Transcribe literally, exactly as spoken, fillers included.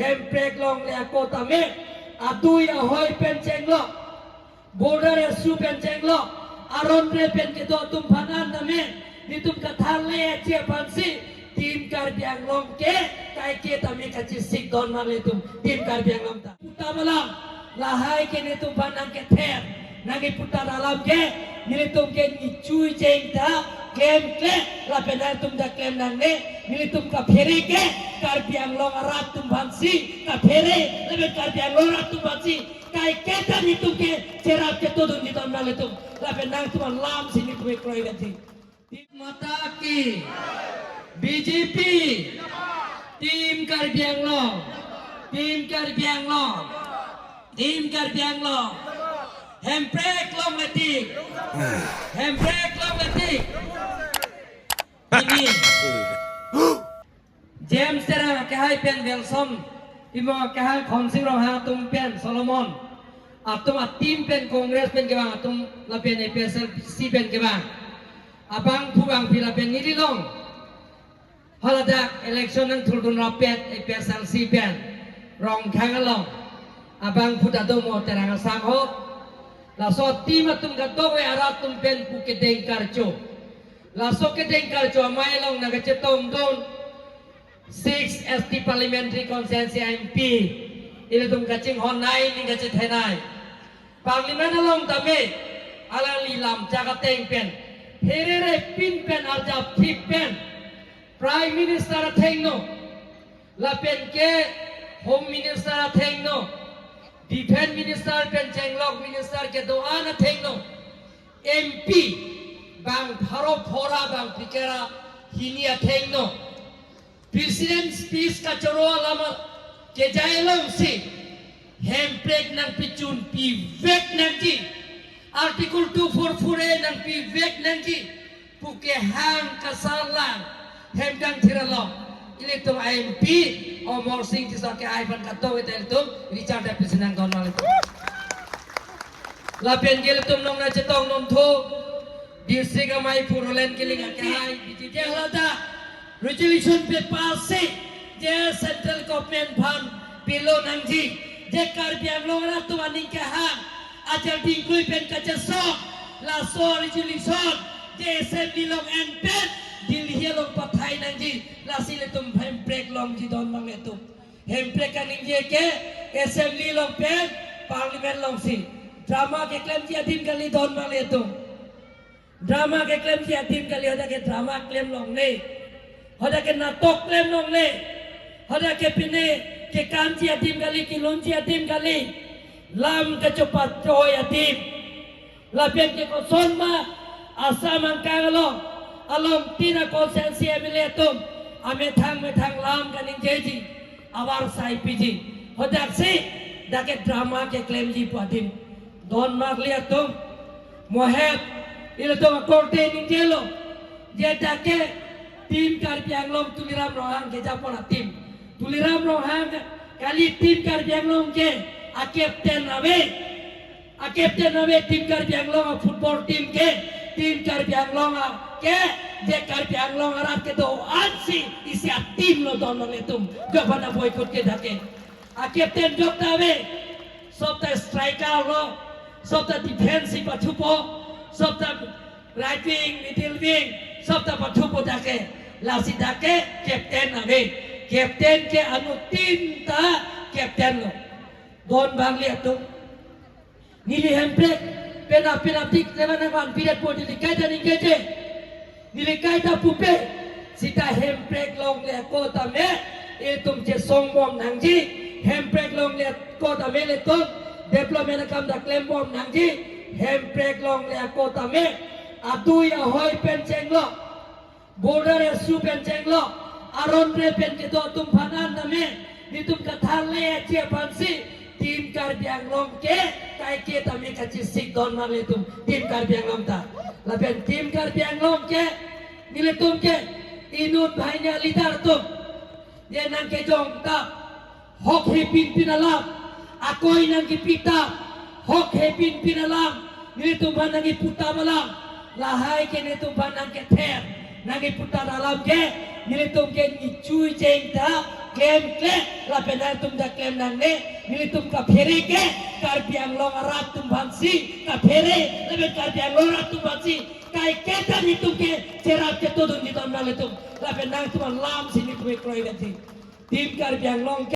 Hemprek longle ako tame, adui ahoi pen chenglok, border issue pen chenglok, aron re pen kedo atum aphan an tame, nelitum kathan le achi aphansi, Team Karbi Anglong ke, kaike tame kachesik don ma nelitum, Team Karbi Anglong ta. Puta malam, lahai ke nelitum aphan nangkether, nangkeputar alam ke, nelitum ke nichui cheng ta, klemkle, lapen nangtum ta klem nangne, nelitum kaphere ke, Karbi Anglong arat atum aphansi, kaphere, lapen Karbi Anglong arat atum aphansi, kaike ta nelitum ke, cherap ke todun di don ma nelitum, lapen nangtum alam si nelitum ke kroi gati. Mata ki, B J P, Team Karbi Anglong, Team Karbi Anglong, Team Karbi Anglong, Hemprek longle tik, Hemprek longle tik. Ini James Terang akehai pen Welsom, imo akehai Khonsing Ronghang atum pen Solomon, atum a-team pen Congress pen kevang atum lapen A P H L C pen kevang. Abangphu bangpi lapen neli long. Haladak election nangthurdun rapet A P H L C pen Rongkhang along. Abangphu ta do mo Terang asangho. Laso team atum kadokave arat atum pen pu kedeng karcho. Laso kedeng karcho amei along nangkachetongdun six S T Parliamentary Constituency M P. Ilitum kachinghon nei, ning kachethe nei. Parliament along tame, alangli lam chak ateng pen, pherere pin pen arjap thip pen, Prime Minister athengno, lapen ke Home Minister athengno, Defence Minister pen chenglok Minister kedo-an athengno, M P bang pharo phora bang phlikra hini athengno, President speech kachoro alam kejai alongsi, Hemprek nangpichun pivek nangji, Article two four four A nangpivek nangji pu kehang kasarlang hem kangthir along, ilitum M P Amarsing Tisso akehai aphan kadokave ta ilitum Richard Davis nangdon ma ilitum. Lapen ke ilitum nong nangchetongdun thu, District amei pu Roland Killing akehai, B J P haladak resolution pass si, je Central Government aphan pilo nangji, je Karbi Anglong arat atum aning kehang, ajal dingkui pen kachesong, laso resolution, je Assembly along en pen, Delhi along pathai nangji, lasi ilitum Hemprek longji don ma ilitum. Hemprek kaningje ke, Assembly along pen, Parliament alongsi. Drama keklemji adim kali don ma ilitum. Drama keklemji adim kali, hadak ke drama klem longle. Hadak ke natok klem longle. Hadak ke pine kekanji adim kali, kelunji adim kali. Lam kachopachoi adim. Lapen ke kosonma Assam angkang along, along tin a-constituency M L A atum, amethang methang lam kaningjeji, avarsai piji. Hadaksi, dak ke drama keklemji pu adim. Don ma kali atum, mohet, ilitum akorte ningjelo, je dak ke Team Karbi Anglong Tuliram Ronghang kejapon a-team. Tuliram Ronghang kali Team Karbi Anglong ke a-captain ave. A-captain ave Team Karbi Anglong a-football team ke, Team Karbi Anglong a ke, je Karbi Anglong arat kedo-ansi isi a-team lo don ma ilitum. Jabana boycott ke dak ke. A-captain jok ta ave, sob ta striker lo, sob ta defense si pathupo, sob ta right wing, middle wing, sob ta pathupo dak ke. Lasi dak ke captain ave. Captain ke anuttin ta captain lo. Don bangli atum. Neli Hemprek, penap penap dik, leman nangvan piret po neli kaita ningkeje. Neli kaita pupe, sita Hemprek longle ako tame, itum chesong bom nangji, Hemprek longle ako tame ilitum, development akam ta klem bom nangji, Hemprek longle ako tame, adui ahoi pen chenglok, border issue pen chenglok, aron re pen kedo atum aphan an tame, nelitum kathan le achi aphansi, Team Karbi Anglong ke, kaike tame kachesik don ma nelitum, Team Karbi Anglong ta. Lapen Team Karbi Anglong ke, nelitum ke, inut banghini a-leader atum, je nangkejong ta, hok hepin pin alam, akoi nangkepi ta, hok hepin pin alam, nelitum aphan nangkepu ta alam, lahai ke nelitum aphan nangkether, nangkeputar alam ke, nelitum ke nichui cheng ta, Klemkle, lapen nangtum ta klem nangne, nelitum kaphere ke, Karbi Anglong arat atum aphansi kaphere, lapen Karbi Anglong arat atum aphansi kaiketa nelitum ke cherap ke todun di ton nanglitum, lapen nangtum alam si nelitum kroi kati. Team Karbi Anglong